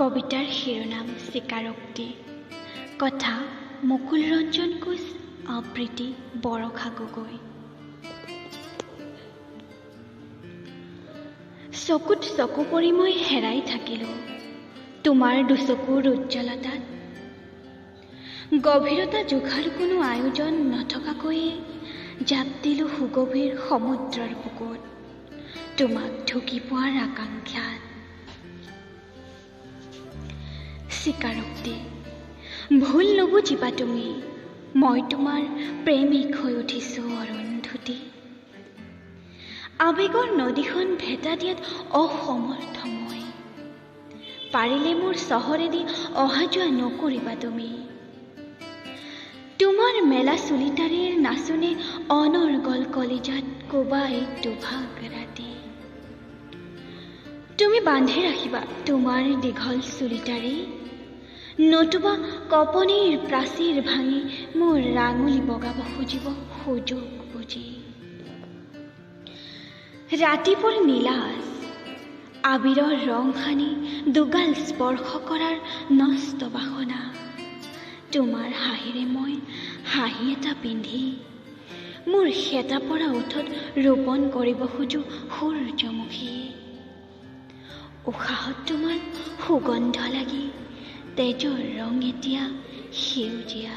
কবিতাৰ শিৰোনাম স্বীকাৰোক্তি। কথা মুকুল ৰঞ্জন কোচ, আবৃত্তি বৰষা গগৈ। চকুত চকু পৰি মই হেৰাই থাকিলোঁ তোমাৰ দুচকুৰ উজ্জ্বলতাত। গভীৰতা জোখাৰ কোনো আয়োজন নথকাকৈয়ে জাপ দিলোঁ সুগভীৰ সমুদ্ৰৰ বুকুত তোমাক ঢুকি পোৱাৰ আকাংক্ষাত। স্বীকাৰোক্তি। ভুল নুবুজিবা তুমি, মই তোমাৰ প্ৰেমিক হৈ উঠিছোঁ অৰুন্ধতী। আৱেগৰ নদীখন ভেটা দিয়াত অসমৰ্থ মই। পাৰিলে মোৰ চহৰেদি অহা যোৱা নকৰিবা তুমি। তোমাৰ মেলা চুলিটাৰীৰ নাচোনে অনৰ্গল কলিজাত কোবাই দুভাগ ৰাতি। তুমি বান্ধি ৰাখিবা তোমাৰ দীঘল চুলিটাৰী, নতুবা কঁপনিৰ প্ৰাচীৰ ভাঙি মোৰ ৰাঙলী বগাব খুজিব সুযোগ বুজি। ৰাতিপুৱাৰ নীলাজ আবিৰৰ ৰং সানি দুগাল স্পৰ্শ কৰাৰ নষ্ট বাসনা। তোমাৰ হাঁহিৰে মই হাঁহি এটা পিন্ধি মোৰ শেঁতা পৰা ওঁঠত ৰোপণ কৰিব খোজোঁ সূৰ্যমুখী। উশাহত তোমাৰ সুগন্ধ লাগি তেজৰ ৰং এতিয়া সেউজীয়া।